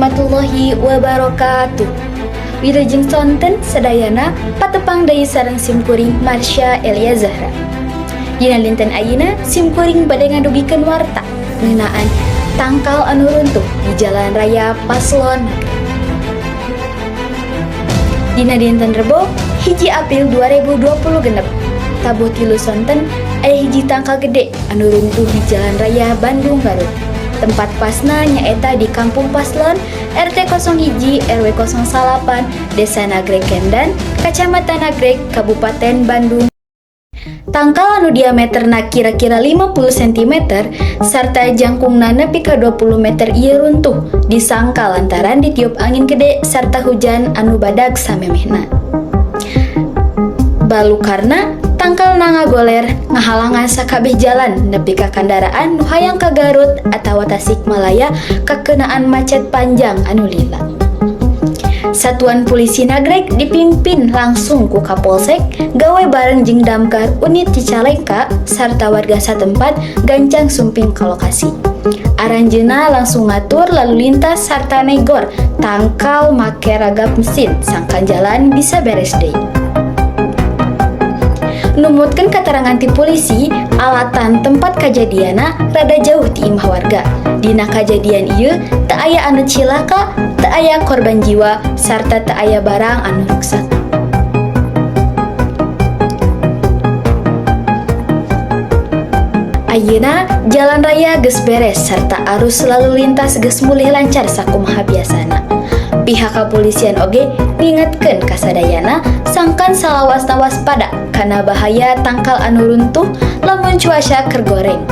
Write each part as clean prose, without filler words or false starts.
Warahmatullahi wabarakatuh. Wilujeng sonten sadayana, patepang deui sareng simkuring Marsha Elia Zahra. Dina dinten ayeuna simkuring bade ngadugikeun warta ngeunaan tangkal anu runtuh di Jalan Raya Paslon Nagreg. Dina dinten Rebo, 1 April 2026, tabuh 3 sonten aya hiji tangkal gede anu runtuh di Jalan Raya Bandung Garut. Tempat pasna nyaeta di Kampung Paslon, RT 01 RW 08, Desa Nagreg Kendan, Kacamatan Nagreg, Kabupaten Bandung. Tangkal anu diameterna kira-kira 50 cm sarta jangkungna nepi ka 20 meter ieu runtuh disangka lantaran ditiup angin gede sarta hujan anu badag samemehna. Balukarna tangkalna ngagoler ngahalangan sakabeh jalan nepi ka kandaraan nu hayang ka Garut atawa Tasikmalaya kakenaan macet panjang anu lila. Satuan Polisi Nagreg dipimpin langsung ku Kapolsek gawe bareng jeung damkar unit Cicalengka sarta warga satempat gancang sumping ka lokasi. Aranjeuna langsung ngatur lalu lintas sarta negor tangkal make ragap mesin sangkan jalan bisa beres deui. Numutkeun katerangan ti polisi, alatan tempat kajadianna rada jauh ti imah warga. Dina kajadian ieu teu aya anu cilaka, teu aya korban jiwa, sarta teu aya barang anu ruksak. Ayeuna jalan raya geus beres sarta arus lalu lintas geus mulih lancar sakumaha biasana. Pihak kepolisian oge ngingetkeun ka sadayana sangkan salawasna waspada kana bahaya tangkal anu runtuh lamun cuaca keur goreng.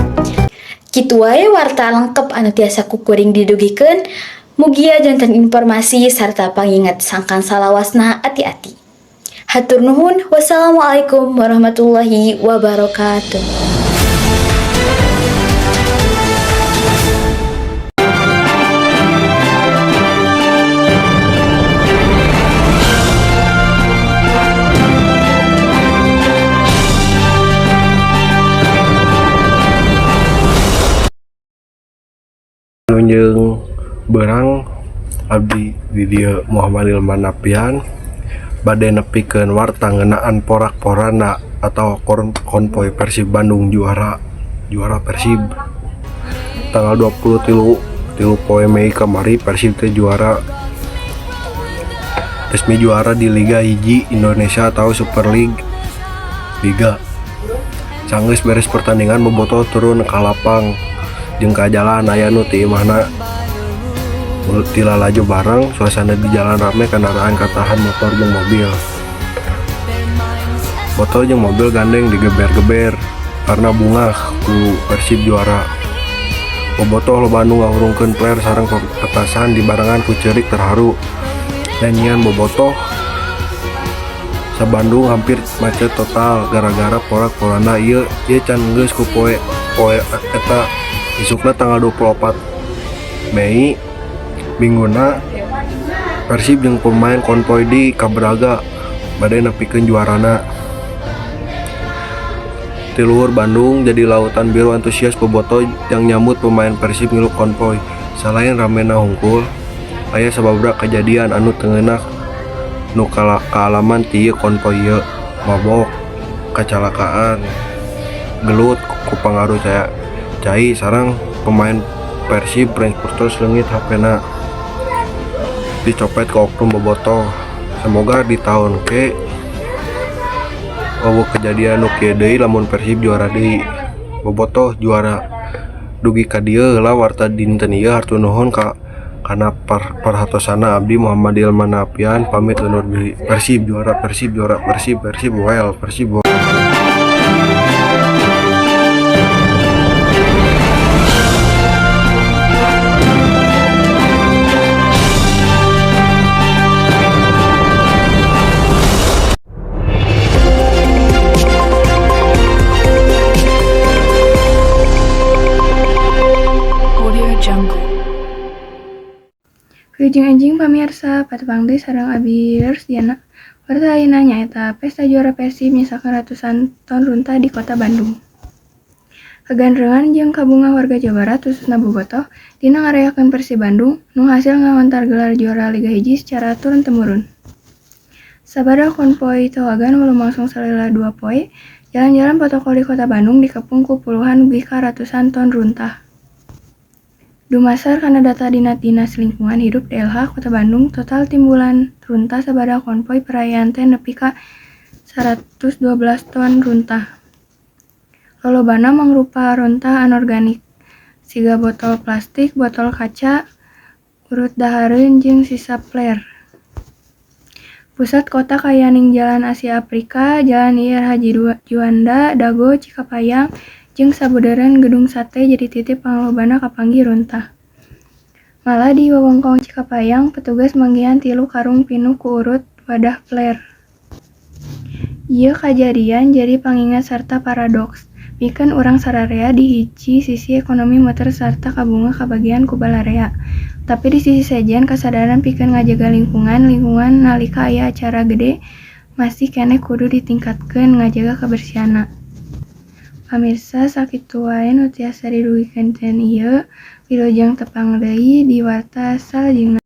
Kitu wae warta lengkep anu tiasa ku kuring didugikeun. Mugia janten informasi sarta panginget sangkan salawasna ati-ati. Hatur nuhun, wassalamualaikum warahmatullahi wabarakatuh. Wilujeng beurang, abdi di dieu Muhammad Ilman Napian bade nepikeun warta ngeunaan porak-poranda atau konvoy Persib Bandung juara, juara Persib tanggal 23 tilu poe Mei kamari. Persib teh juara, resmi juara di Liga 1 Indonesia atau Super League Liga. Sanggeus beres pertandingan, bobotoh turun ka lapang jeung ka jalan, aya nu ti imahna tilalajo bareng. Suasana di jalan rame kendaraan, katahan motor jeung mobil. Motor jeung mobil gandeng digeber-geber karena bungah ku Persib juara. Bobotoh loba anu ngahurungkeun flare sareng petasan dibarengan ku ceurik terharu nyanyian bobotoh. Sa Bandung hampir macet total gara-gara porak-poranda ieu. Ieu can geus ku poe poe eta, isukna tanggal 24 Mei, Minguna, Persib jeung pemain konvoy di ka Braga bade nepikeun juarana. Ti luhur Bandung jadi lautan biru antusias bobotoh yang nyambut pemain Persib ngilu konvoy. Selain ramena hungkul, aya sababaraha kejadian anu teu ngeunah nu kaalaman ti ieu konvoy ieu: mabok, kecelakaan, gelut ku pangaruh cai, sareng pemain Persib Frans Purtos leungit HP-na dicopet ku oknum bobotoh. Semoga di tahun ke euweuh kejadian nu kieu deui lamun Persib juara deui. Bobotoh juara. Dugi ka dieu heula warta dinten ieu. Hatur nuhun ka kana perhatosanna. Abdi Muhammad Ilman Napian pamit undur diri. Persib juara, Persib juara, Persib, Persib well, Persib. Audio Jungle. Wilujeng enjing pamirsa, patepang deui sareng abi Rusdiana. Warta ayeuna nyaeta pesta juara Persib nyisakeun ratusan ton runtah di Kota Bandung. Kagandrengan jeung kabungah warga Jawa Barat khususna Bobotoh dina ngarayakeun Persib Bandung nu hasil ngahontal gelar juara Liga 1 secara turun-temurun. Sabada konvoi towagan lumangsung salila 2 poe, jalan-jalan protokol di Kota Bandung dikepung ku puluhan dugi ka ratusan ton runtah. Dumasar kana data dina Dinas Lingkungan Hidup (DLH) Kota Bandung, total timbulan runtah sabada konvoi perayaan teh nepi ka 112 ton runtah. Lolobana mangrupa runtah anorganik, siga botol plastik, botol kaca, urut dahareun jeung sisa flare. Pusat kota kayaning Jalan Asia Afrika, Jalan Ir Haji Juanda, Dago, Cikapayang, jeung sabudeureun Gedung Sate jadi titik panglobana kapanggih runtah. Malah di wewengkon Cikapayang, petugas manggihan 3 karung pinuh ku urut wadah flare. Ieu kajadian jadi pangingat sarta paradoks, pikeun urang sararea di hiji sisi ekonomi muter sarta kabungah kabagian ku balarea. Tapi di sisi sejen kasadaran pikeun ngajaga lingkungan lingkungan nalika aya acara gede masih keneh kudu ditingkatkeun ngajaga kabersihanna. Pamirsa, sakitu wae nu tiasa didugikeun dinten ieu, wilujeng tepang deui di warta salajengna.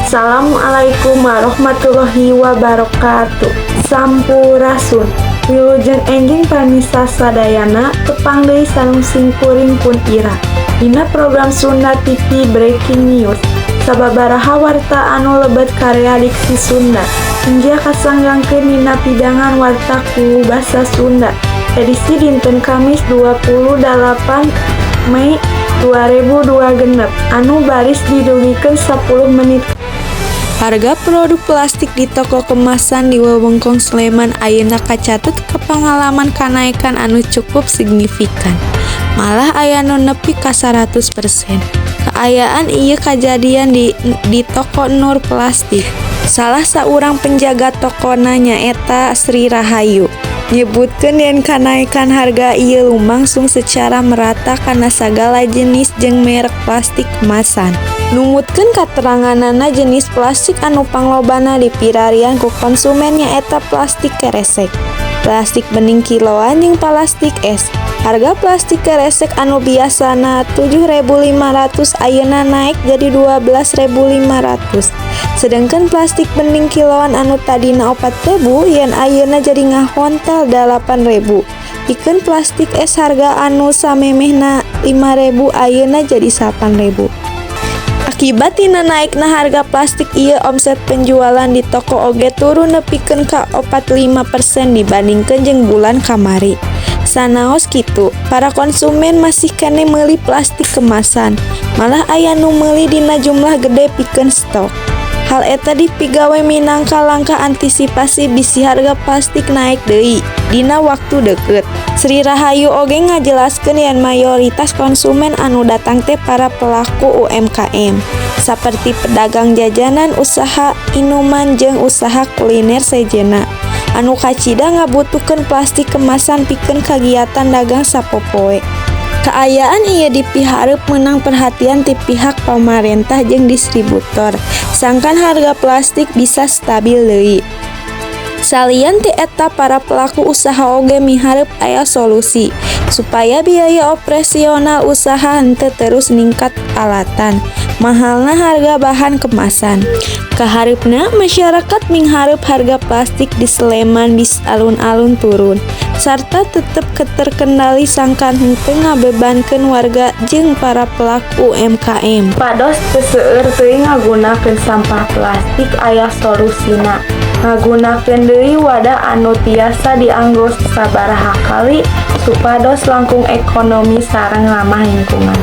Assalamualaikum warahmatullahi wabarakatuh. Sampurasun. Wilujeng enjing pamirsa sadayana, tepang deui sareng simkuring pun Ira dina program Sunda TV Breaking News. Sababaraha warta anu lebet karea diksi Sunda Injil kasanggangkeun dina pidangan warta ku basa Sunda edisi dinten Kamis 28 Mei 2026 anu baris didugikeun 10 menit. Harga produk plastik di toko kemasan di wewengkon Sleman ayeuna kacatet pangalaman kanaikan anu cukup signifikan. Malah aya nu nepi ka 100%. Kaayaan ieu kajadian di toko Nur Plastik. Salah saurang penjaga tokona nyaeta Sri Rahayu. Nyebutkeun yen kanaikan harga ieu lumangsung secara merata kana sagala jenis jeung merek plastik kemasan. Numutkeun kateranganana, jenis plastik anu panglobana dipirarian ku konsumen nyaeta plastik keresek, plastik bening kiloan jeung plastik es. Harga plastik keresek anu biasana 7.500 ayeuna naik jadi 12.500. Sedangkan plastik bening kiloan anu tadina 4.000 yen ayeuna jadi ngahontal 8.000. Pikeun plastik es, harga anu samemehna 5.000 ayeuna jadi 8.000. Akibat tina naikna harga plastik ieu, omset penjualan di toko oge turun nepikeun ka 45% dibandingkeun jeung bulan kamari. Sanaos kitu, para konsumen masih keneh meuli plastik kemasan, malah aya nu meuli dina jumlah gede pikeun stok. Hal eta dipigawe minangka langkah antisipasi bisi harga plastik naik deui dina waktu deket. Sri Rahayu oge ngajelaskeun yen mayoritas konsumen anu datang teh para pelaku UMKM, saperti pedagang jajanan, usaha inuman jeung usaha kuliner sejenna anu kacida ngabutuhkeun plastik kemasan pikeun kagiatan dagang sapopoe. Kaayaan ieu dipihareup meunang perhatian ti pihak pamarentah jeung distributor, sangkan harga plastik bisa stabil deui. Salian ti eta, para pelaku usaha oge mihareup aya solusi supaya biaya operasional usaha henteu terus ningkat alatan mahalna harga bahan kemasan. Kahareupna, masyarakat minghareup harga plastik di Sleman bisa alun-alun turun sarta tetep terkendali sangkan henteu ngabebankeun warga jeung para pelaku UMKM. Pados teu seueur teuing ngagunakeun sampah plastik, aya solusina. Ngagunakeun deui wadah anu tiasa dianggo sabaraha kali supados langkung ekonomi sareng ramah lingkungan.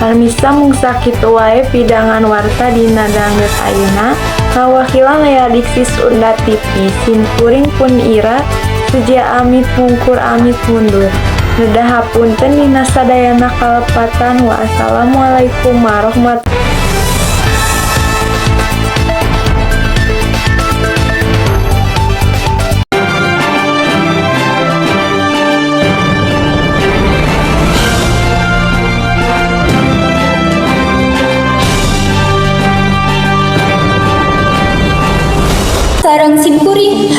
Parmisa, mung sakitu wae pidangan warta dina danget ayeuna. Ngawakilan layar diksi Sunda TV, simkuring pun Ira seja amit mungkur amit mundur. Nedah hapunten dina sadayana kalepatan. Wassalamualaikum warahmatullahi. Sareng simkuring.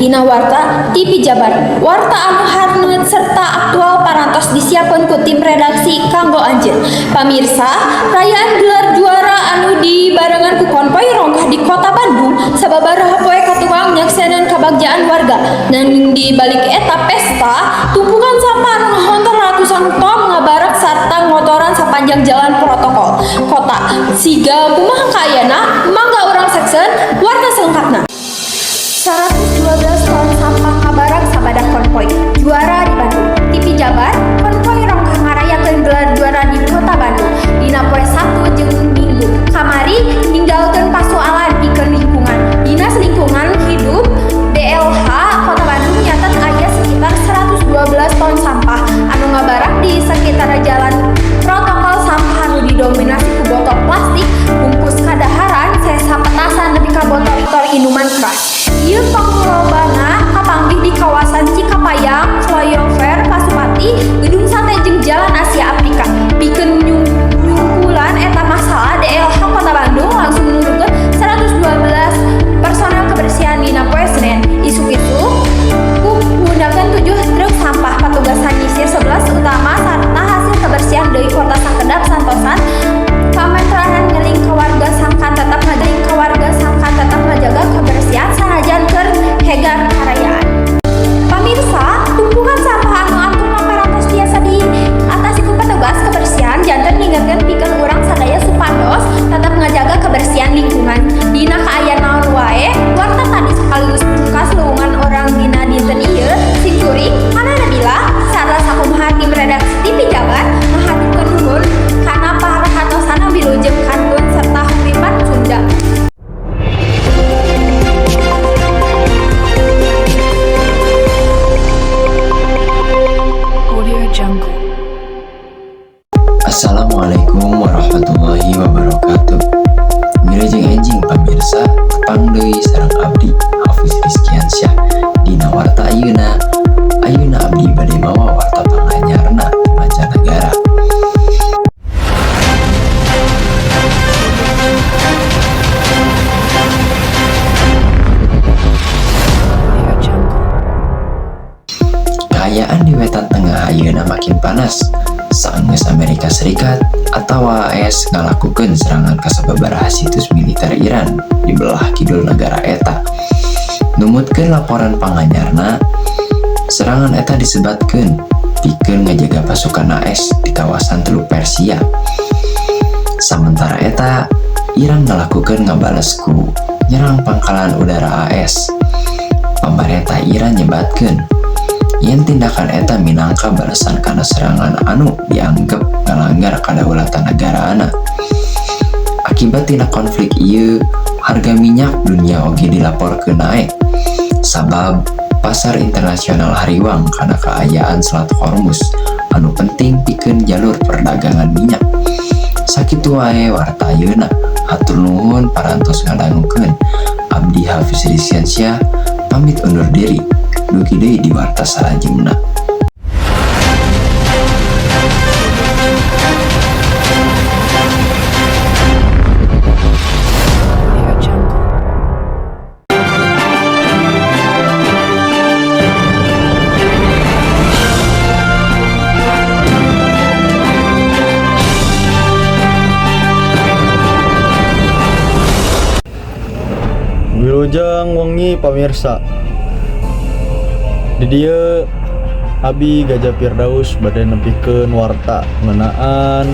Dina Warta TV Jabar. Warta anu hareut serta aktual parantos disiapkeun ku tim redaksi kanggo anjeun. Pamirsa, rayaan gelar juara anu dibarengan ku konvoy rongkah di Kota Bandung sababaraha poe katukang nyaksenan kabagjaan warga. Nanging di balik eta pesta, tumpukan sampah anu ngahontor ratusan ton ngabarak sarta ngotoran sapanjang jalan protokol kota. Siga kumaha kaayana? Mangga urang saksikeun warta selengkapna. 112 ton sampah kabarak sabada konvoy juara di Bandung. TV Jabar, konvoy rongkah ngarayakeun gelar juara di Kota Bandung dina poe Sabtu jeung Minggu kamari ninggalkeun pasoalan pikeun lingkungan. Dinas Lingkungan Hidup DLH Kota Bandung nyatet aya sekitar 112 ton sampah anu ngabarak di sekitar jalan protokol. Sampah anu didominasi ku botol plastik, bungkus kadaharan, sesa petasan nepi ka botol minuman keras. Ieu panglobana kapanggih di kawasan Cikapayang, Flyover Pasupati, Gedung Sate jeung Jalan Asia Afrika. Pikeun nyungkulan eta masalah, DLH Kota Bandung langsung nurunkeun 112 personel kebersihan dina poe Senin isuk-isuk. Ku nggunakeun 7 truk sampah, patugas nyisir 11 utama sarta hasil kebersihan deui kota sakedap santosan. Pamentranan ngeling ka warga sangkan tetap ngajaga ka warga sangkan tetap ngajaga kebersihan sanajan keur hegar karayaan. Pamirsa, tumpukan sampah anu antukna parantos tiasa diatasi ku petugas kebersihan janten ngingetkeun pikeun urang sadaya supados tetap ngajaga kebersihan lingkungan dina kaayaan naon wae. Warta tadi sekaligus pungkas lowongan urang dina dinten ieu. Simkuring Hana Nabila sarta sakumaha tim redaksi TV Jabar ngahaturkeun nuhun kana parhatosana. Wilujeng kantun serta huipan Sunda. Audio Jungle. Assalamualaikum warahmatullahi wabarakatuh. Wilujeng enjing pamirsa, tepang deui sareng abdi Hafiz Rizkiansyah dina warta ayeuna. Ayeuna abdi bade mawa warta panganyarna ti mancanagara. Audio Jungle. Kaayaan di Wetan Tengah ayeuna makin panas saenggeus Amerika Serikat atau AS ngalakukeun serangan ka sababaraha situs militer Iran di belah kidul negara eta. Numutkeun laporan panganyarna, serangan eta disebatkeun pikeun ngajaga pasukan AS di kawasan Teluk Persia. Samentara eta, Iran ngalakukeun ngabales ku nyerang pangkalan udara AS. Pamarentah Iran nyebatkeun yen tindakan eta minangka balasan kana serangan anu dianggap ngalanggar kadaulatan negarana. Akibat tina konflik ieu, harga minyak dunia oge dilaporkeun naek. Sabab pasar internasional hariwang kana kaayaan Selat Hormuz anu penting pikeun jalur perdagangan minyak. Sakitu wae warta ayeuna. Hatur nuhun parantos ngadangukeun. Abdi Hafiz Rizkiansyah pamit undur diri. Dugi deui di warta salajengna. Audio Jungle. Wilujeng wengi pamirsa. Di dieu Abi Gajah Firdaus bade nepikeun warta ngeunaan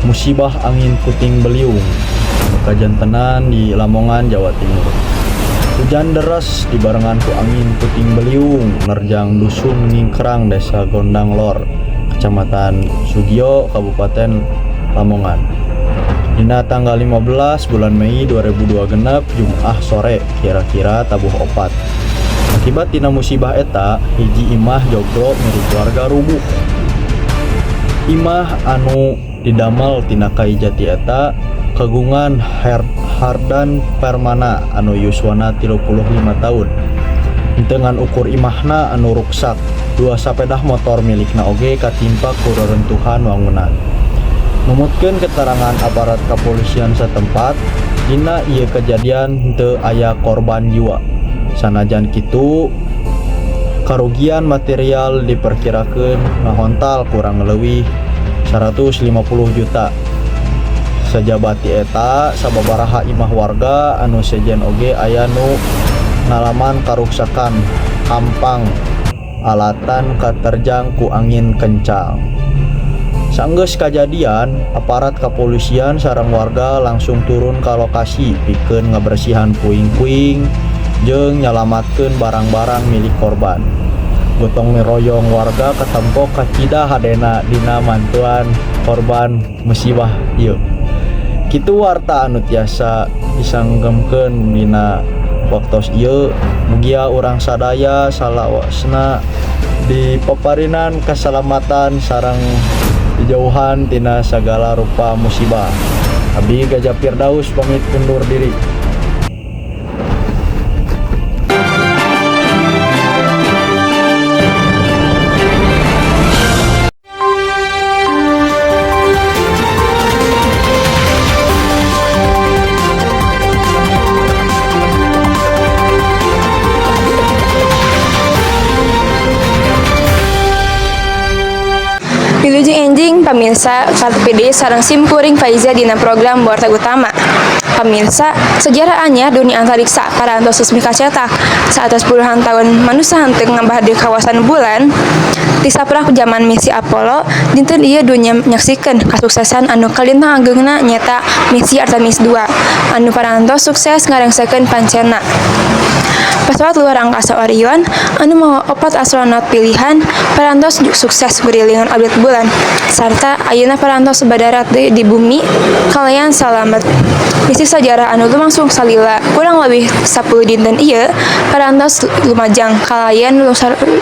musibah angin puting beliung anu kajantenan di Lamongan, Jawa Timur. Hujan deras dibarengan ku angin puting beliung nerjang Dusun Ngingkrang, Desa Gondang Lor, Kecamatan Sugio, Kabupaten Lamongan. Dina tanggal 15 bulan Mei 2002 genep Jumaah sore kira-kira tabuh 4. Akibat tina musibah eta, hiji imah joglo milik warga rubuh. Imah anu didamel tina kai jati eta kagungan Hardan Permana anu yuswana 35 tahun. Henteu ngan ukur imahna anu ruksak, dua sapedah motor milikna oge katimpa ku reruntuhan wangunan. Numutkeun keterangan aparat kepolisian setempat, dina ieu kejadian henteu aya korban jiwa. Sanajan kitu, karugian material diperkirakan ngahontal kurang leuwih 150 juta. Sajaba ti eta, sababaraha imah warga anu sejen oge aya nu ngalaman karuksakan hampang alatan katerjang ku angin kencang. Sanggeus kajadian, aparat kepolisian sareng warga langsung turun ka lokasi pikeun ngabersihan puing-puing jeung nyalamatkeun barang-barang milik korban. Gotong royong warga katempo kacida hadena dina mantuan korban musibah ieu. Kitu warta anu tiasa disanggemkeun dina waktos ieu. Mugia urang sadaya salawasna dipaparinan keselamatan sareng dijauhan tina sagala rupa musibah. Abi Gajah Firdaus pamit undur diri. Wilujeng enjing pamirsa, KPD sareng simkuring Faiza dina program Warta Utama. Pamirsa, sejarah anyar dunia antariksa parantos resmi kacetak. Saatos puluhan tahun manusia henteu ngambah di kawasan bulan. Ti saprak zaman misi Apollo, dinten ieu dunya nyaksikeun kasuksesan anu kalintang ageungna, nyaeta misi Artemis 2 anu parantos sukses ngarengsekeun pancena. Pesawat luar angkasa Orion anu mawa opat astronot pilihan parantos sukses ngurilingan orbit bulan sarta ayeuna parantos badarat deui di bumi kalayan salamet. Misi sajarah anu lumangsung salila kurang leuwih 10 dinten ieu parantos lumajang kalayan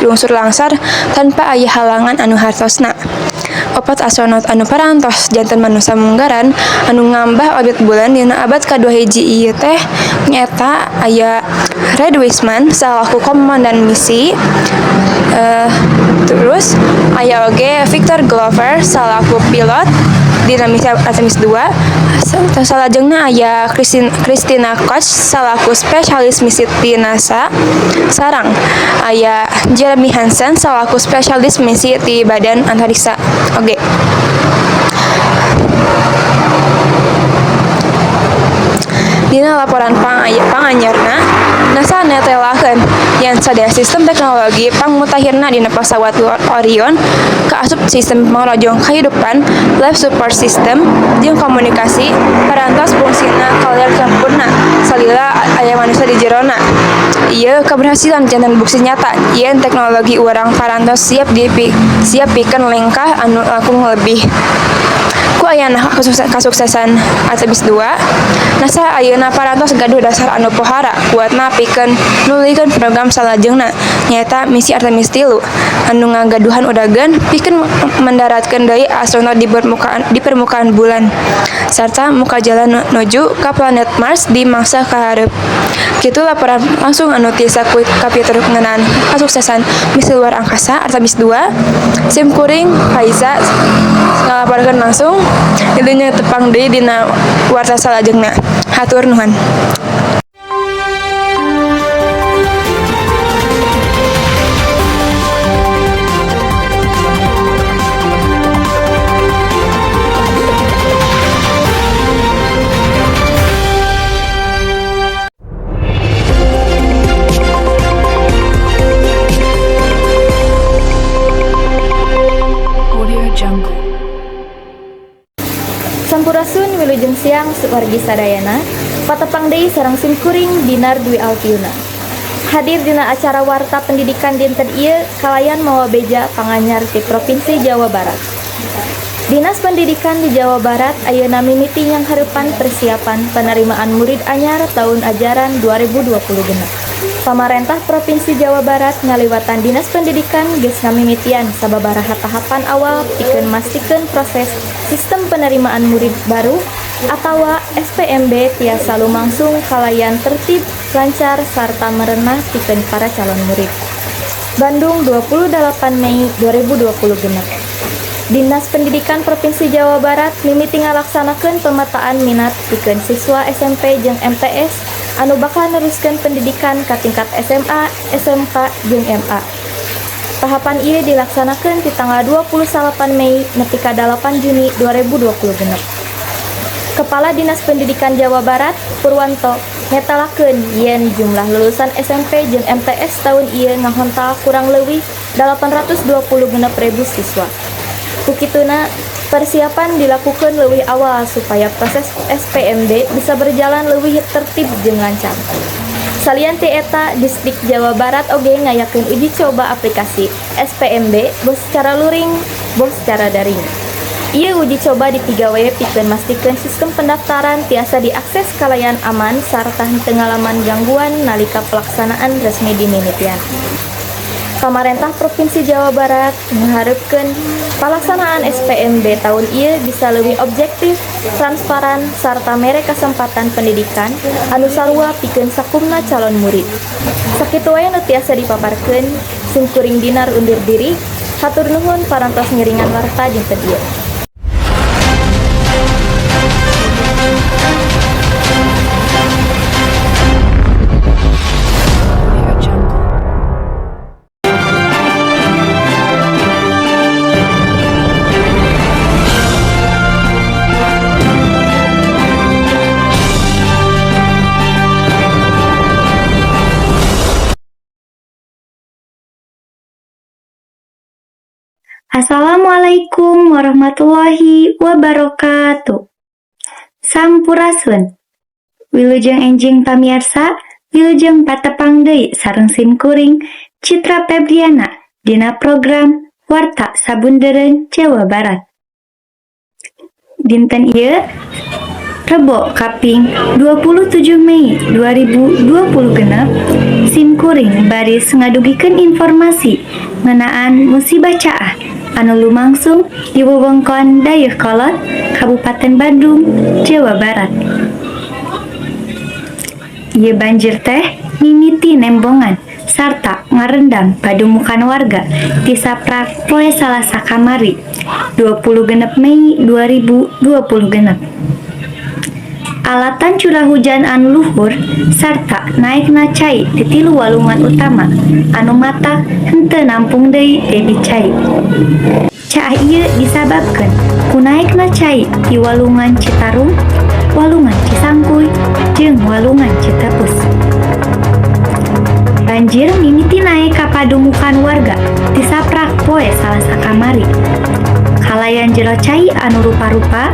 lungsur langsar tanpa aya halangan anu hartosna. Opat astronot anu parantos janten manusa munggaran anu ngambah orbit bulan dina abad ka-21 ieu teh nyaeta aya Reid Wiseman salaku komandan misi, terus aya oge Victor Glover salaku pilot dina misi Artemis 2, salajengna aya Christina Koch salaku spesialis misi ti NASA, sareng aya Jeremy Hansen salaku spesialis misi ti Badan Antariksa oge. Dina laporan panganyarna, NASA netelakeun yen sadaya sistem teknologi pangmutahirna dina pesawat luar Orion kaasup sistem pangrojong kahirupan, life support system, jeung komunikasi parantos fungsina kalayan sampurna salila aya manusia di jerona. Ieu keberhasilan janten bukti nyata yen teknologi urang parantos siap pikeun lengkah anu langkung lebih. Ku ayana kasuksesan Artemis 2, NASA ayeuna parantos gaduh dasar anu pohara kuatna pikeun nuluykeun program salajengna, nyaeta misi Artemis 3 anu ngagaduhan udagan pikeun mendaratkeun deui astronot di permukaan bulan sarta muka jalan nuju ka planet Mars di mangsa kahareup. Kitu laporan langsung anu tiasa kapitur ngeunaan kasuksesan misi luar angkasa Artemis 2. Sim kuring Faiza ngalaporkeun langsung. Didinya tepang deui dina warta salajengna. Hatur nuhun. Audio Jungle. Sampurasun, wilujeng siang wargi sadayana. Patepang deui sareng simkuring Dinar Dwi Alfiuna. Hadir dina acara Warta Pendidikan dinten ieu kalayan mawa beja panganyar ti Provinsi Jawa Barat. Dinas Pendidikan di Jawa Barat ayeuna mimiti nyanghareupan persiapan penerimaan murid anyar tahun ajaran 2020 genep. Pamarentah Provinsi Jawa Barat ngaliwatan Dinas Pendidikan geus ngamimitian sababaraha tahapan awal pikeun mastikeun proses sistem penerimaan murid baru atawa SPMB tiasa lumangsung kalayan tertib, lancar, sarta merenah pikeun para calon murid. Bandung, 28 Mei 2020 genep. Dinas Pendidikan Provinsi Jawa Barat mimiti ngalaksanakeun pemetaan minat pikeun siswa SMP jeung MTS. anu bakal neruskeun pendidikan ka tingkat SMA, SMK, jeung MA. Tahapan ieu dilaksanakeun di tanggal 28 Mei nepi ka 8 Juni 2026. Kepala Dinas Pendidikan Jawa Barat, Purwanto, netelakeun yen jumlah lulusan SMP jeung MTS tahun ieu ngahontal kurang leuwih 826.000 siswa. Ku kituna, persiapan dilakukan leuwih awal supaya proses SPMB bisa berjalan leuwih tertib jeung lancar. Salian ti eta, Disdik Jawa Barat oge ngayakeun uji coba aplikasi SPMB boh secara luring boh secara daring. Ieu uji coba dipigawe pikeun mastikeun sistem pendaftaran tiasa diakses kalayan aman sarta henteu ngalaman gangguan nalika pelaksanaan resmi dimimitian. Pamarentah Provinsi Jawa Barat mengharapkan palaksanaan SPMB tahun ieu bisa lebih objektif, transparan, sarta mere kesempatan pendidikan anu sarua pikeun sakumna calon murid. Sakitu wae nu tiasa dipaparkeun, simkuring Dinar undur diri, hatur nuhun parantos ngiringan warta dinten ieu. Audio Jungle. Assalamualaikum warahmatullahi wabarakatuh. Sampurasun. Wilujeng enjing pamiarsa, wilujeng patepang deui sareng simkuring Citra Febriana dina program Warta Sabundereun Jawa Barat. Dinten ieu Rebo kaping 27 Mei 2026, simkuring baris ngadugikeun informasi ngeunaan musibah caah anu lumangsung di wewengkon Dayeuhkolot, Kabupaten Bandung, Jawa Barat. Ieu banjir teh mimiti nembongan sarta ngarendam padumukan warga di saprak poe Salasa kamari, 26 Mei 2026. Alatan curah hujan anu luhur sarta naekna cai di tilu walungan utama anu matak henteu nampung deui debit cai. Caah ieu disababkeun ku naekna cai di Walungan Citarum, Walungan Cisangkuy, jeung Walungan Citepus. Banjir mimiti naek ka padumukan warga di saprak poe Salasa kamari. Kalayan jero cai anu rupa-rupa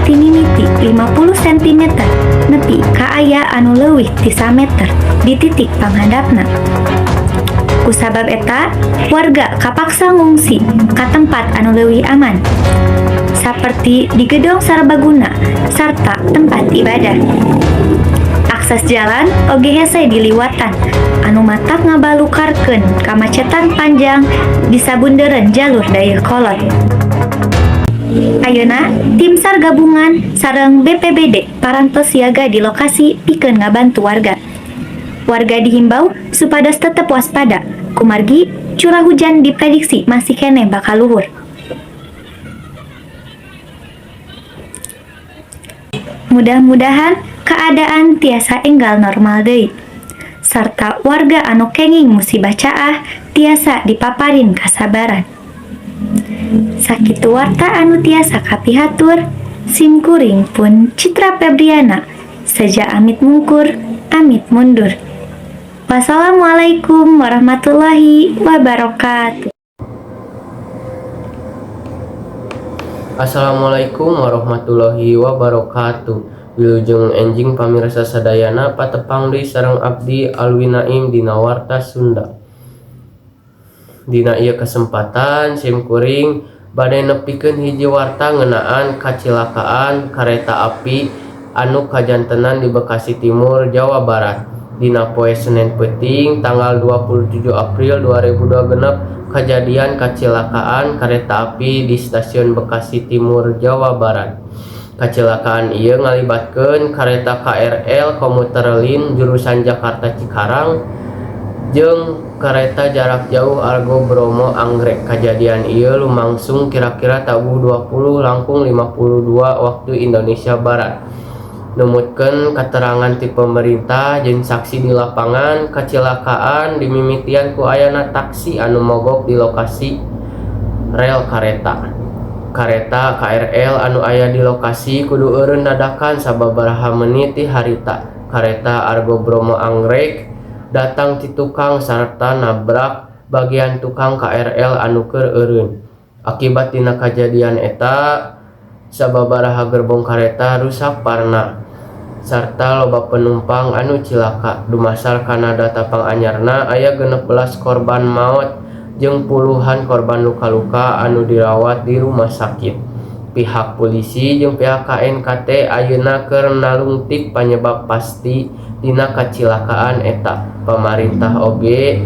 ti mimiti 50 cm nepi ka aya anu leuwih ti sameter di titik panghandapna. Kusabab eta, warga kapaksa ngungsi ka tempat anu leuwih aman, saperti di gedong serbaguna sarta tempat ibadah. Akses jalan oge hese diliwatan anu matak ngabalukarkeun kamacetan panjang di sabundereun jalur Dayeuhkolot. Ayeuna tim SAR gabungan sareng BPBD parantos siaga di lokasi pikeun ngabantu warga. Warga dihimbau supados tetep waspada kumargi curah hujan diprediksi masih keneh bakal luhur. Mudah-mudahan keadaan tiasa enggal normal deui sarta warga anu kenging musibah caah tiasa dipaparin kasabaran. Sakitu warta anu tiasa kapihatur, simkuring pun Citra Febriana, seja amit mungkur, amit mundur. Wassalamualaikum warahmatullahi wabarakatuh. Assalamualaikum warahmatullahi wabarakatuh. Wilujeng enjing pamirsa sadayana, patepang deui sareng abdi Alwi Naim dina Warta Sunda. Dina ieu kesempatan simkuring bade nepikeun hiji warta ngeunaan kacilakaan kareta api anu kajantenan di Bekasi Timur, Jawa Barat. Dina poe Senen peuting tanggal 27 April 2026, kajadian kacilakaan kareta api di Stasiun Bekasi Timur, Jawa Barat. Kacilakaan ieu ngalibatkeun kareta KRL Commuter Line jurusan Jakarta Cikarang jeung kareta jarak jauh Argo Bromo Anggrek. Kajadian ieu lumangsung kira-kira tabuh 20 langkung 52 waktu Indonesia Barat. Numutkeun katerangan ti pemerintah jeung saksi di lapangan, kacilakaan dimimitian ku ayana taksi anu mogok di lokasi rel kareta. Kareta KRL anu aya di lokasi kudu eureun dadakan sababaraha menit ti harita. Kareta Argo Bromo Anggrek datang ti tukang sarta nabrak bagian tukang KRL anu keur eureun. Akibat tina kajadian eta, sababaraha gerbong kareta rusak parna sarta loba penumpang anu cilaka. Dumasar kana data panganyarna, aya 16 korban maot jeung puluhan korban luka-luka anu dirawat di rumah sakit. Pihak polisi jeung pihak KNKT ayeuna keur nalungtik panyebab pasti tina kacilakaan eta. Pamarentah oge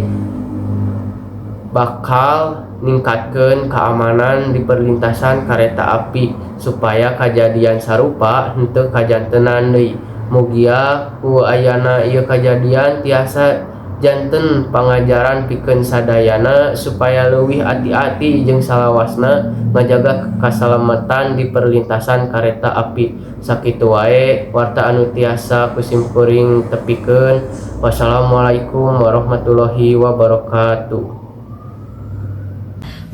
bakal ningkatkeun kaamanan di perlintasan kareta api supaya kajadian sarupa henteu kajantenan deui. Mugia ku ayana ieu kajadian tiasa janten pangajaran pikeun sadayana supaya leuwih ati-ati jeung salawasna ngajaga kasalamatan di perlintasan kareta api. Sakitu wae warta anu tiasa ku simkuring tepikeun. Wassalamualaikum warahmatullahi wabarakatuh.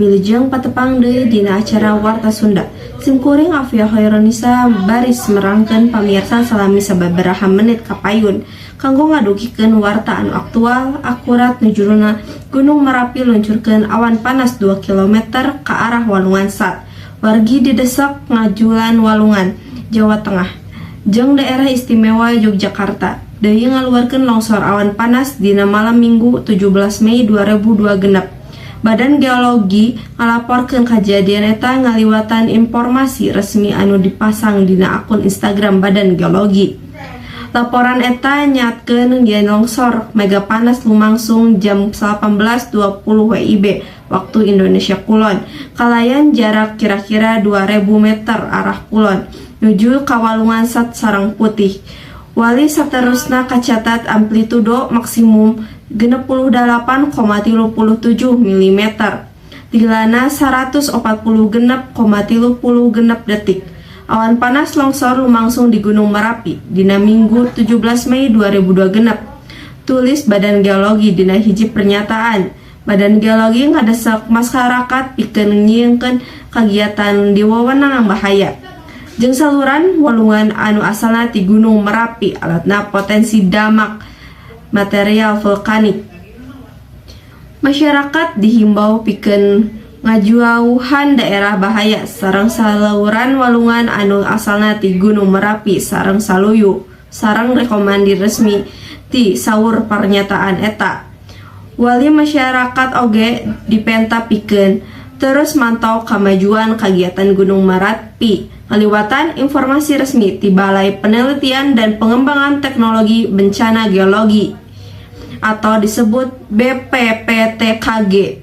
Wilujeng patepang deui dina acara Warta Sunda. Simkuring Afia Khaironisa baris merangkeun pamirsa salami sababaraha menit kapayun kanggo ngadugikeun warta anu aktual, akurat nu judulna Gunung Merapi luncurkeun awan panas 2 km ka arah Walungan Sat. Wargi didesek ngajulan Walungan, Jawa Tengah. Jeung Daerah Istimewa Yogyakarta deui ngaluarkeun longsor awan panas dina malam Minggu 17 Mei 2002 genep. Badan Geologi ngalaporkeun kajadian eta ngaliwatan informasi resmi anu dipasang dina akun Instagram Badan Geologi. Laporan eta nyaatkeun yen longsor mega panas lumangsung jam 18.20 WIB waktu Indonesia Kulon, kalayan jarak kira-kira 2000 meter arah kulon nuju ka Walungan Sat Sarang Putih. Wali saterusna kacatat amplitudo maksimum 68,37 mm lilana 146,36 detik. Awan panas longsor lumangsung di Gunung Merapi dina Minggu 17 Mei 2002 genep, tulis Badan Geologi dina hiji pernyataan. Badan Geologi ngadesek masyarakat pikeun nyingkeun kagiatan di wewenang bahaya jeung saluran walungan anu asalna ti Gunung Merapi alatna potensi damak material vulkanik. Masyarakat dihimbau pikeun ngajuauhan daerah bahaya sareng saluran walungan anu asalna ti Gunung Merapi sareng saluyu sareng rekomendasi resmi ti, saur pernyataan eta. Wali masyarakat oge dipenta pikeun terus mantau kamajuan kagiatan Gunung Merapi ngaliwatan informasi resmi ti Balai Penelitian dan Pengembangan Teknologi Bencana Geologi atau disebut BPPTKG.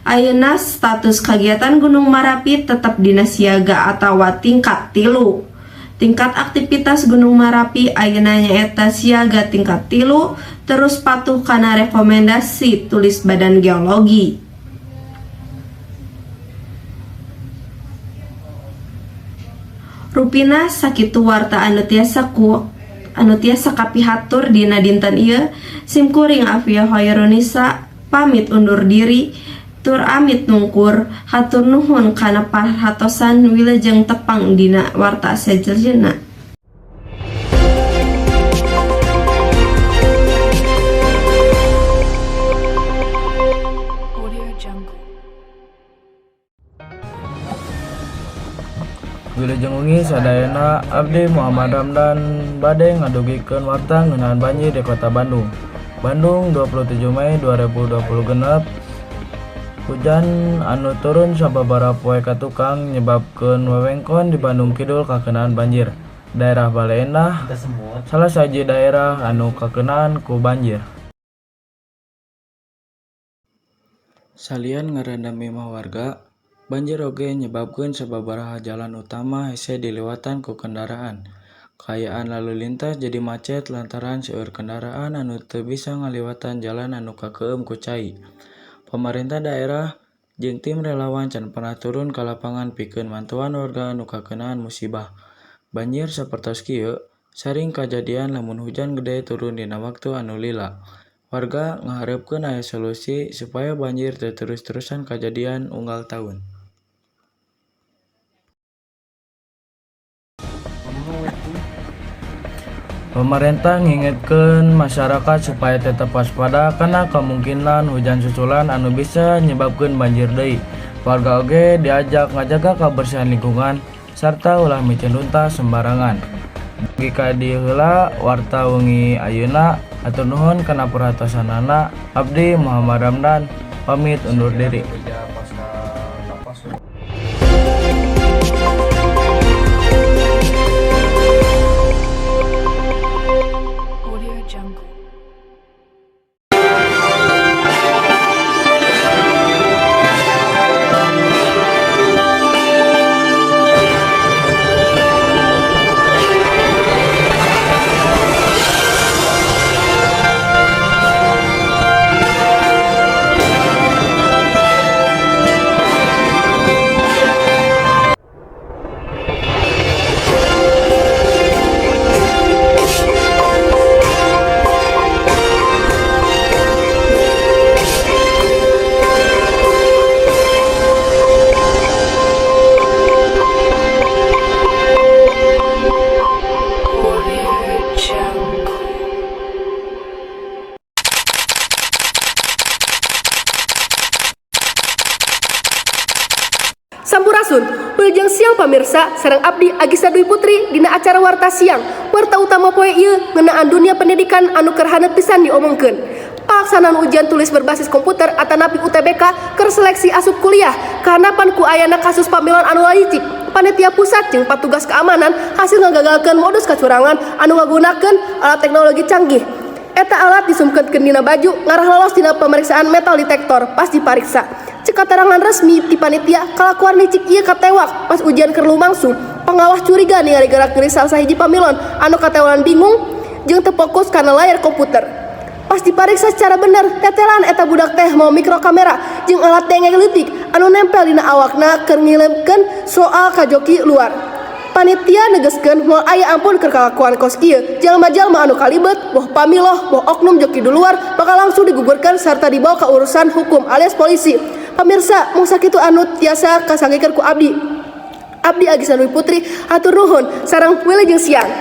Ayeuna status kagiatan Gunung Merapi tetap dina siaga atawa tingkat 3. Tingkat aktivitas Gunung Merapi ayeuna nyaeta siaga tingkat 3, terus patuh kana rekomendasi, tulis Badan Geologi. Rupina sakitu warta anu tiasa kapihatur dina dinten ieu. Simkuring Afia Khairunisa pamit undur diri tur amit nungkur, hatur nuhun kana perhatosan, wilujeng tepang dina warta sejenna. Audio Jungle. Wilujeng wengi sadayana, abdi Muhammad Ramdan bade ngadugikeun warta ngeunaan banjir di Kota Bandung. Bandung, 27 Mei 2020 genep. Hujan anu turun sababaraha poe katukang nyebabkeun wewengkon di Bandung Kidul kakenaan banjir. Daerah Baleendah salah sahiji daerah anu kakenaan ku banjir. Salian ngarendam imah warga, banjir oge nyebabkeun sababaraha jalan utama hese diliwatan ku kendaraan. Kaayaan lalu lintas jadi macet lantaran seueur kendaraan anu teu bisa ngaliwatan jalan anu kakeueum ku cai. Pamarentah daerah jeung tim relawan can pernah turun ka lapangan pikeun mantuan warga anu kakenaan musibah. Banjir sapertos kieu Sering kajadian lamun hujan gede turun dina waktu anu lila. Warga ngaharepkeun aya solusi supaya banjir teu terus-terusan kajadian unggal taun. Pemerintah ngingetkeun masyarakat supaya tetap waspada kana kemungkinan hujan susulan anu bisa nyebabkeun banjir deui. Warga oge diajak ngajaga kabersihan lingkungan sarta ulah miceun runtah sembarangan. Dugi ka dieu heula warta wengi ayeuna, hatur nuhun kana perhatosanana. Abdi Muhammad Ramdan pamit undur diri. Audio Jungle. Audio Jungle. Sampurasun, wilujeng siang pamirsa, sareng abdi Agisa Dwi Putri dina acara Warta Siang. Warta utama poe ieu ngeunaan dunia pendidikan anu keur haneut pisan diomongkeun. Palaksanaan ujian tulis berbasis komputer atanapi UTBK keur seleksi asup kuliah kahandapan ku ayana kasus pamilon anu licik. Panitia pusat jeung patugas keamanan hasil ngagagalkeun modus kacurangan anu ngagunakeun alat teknologi canggih. Eta alat disungkeutkeun dina baju ngarah lolos dina pemeriksaan metal detektor pas dipariksa. Cek katerangan resmi ti panitia, kalakuan licik ieu katewak pas ujian keur lumangsung. Pengawas curiga ningali gerak gerik salah sahiji pamilon anu katewalan bingung jeung teu fokus kana layar komputer. Pas dipariksa secara bener, tetelan eta budak teh mawa mikro kamera jeung alat denge leutik anu nempel dina awakna keur ngirimkeun soal ka joki luar. Panitia negeskeun moal aya ampun keur kalakuan kos kieu. Jalma-jalma anu kalibet, boh pamiloh, boh oknum joki di luar, bakal langsung digugurkan serta dibawa ke urusan hukum alias polisi. Pamirsa, mung sakitu anu tiasa kasanggikeun ku abdi. Abdi Agisa Dwi Putri, hatur nuhun, sareng wilujeng siang.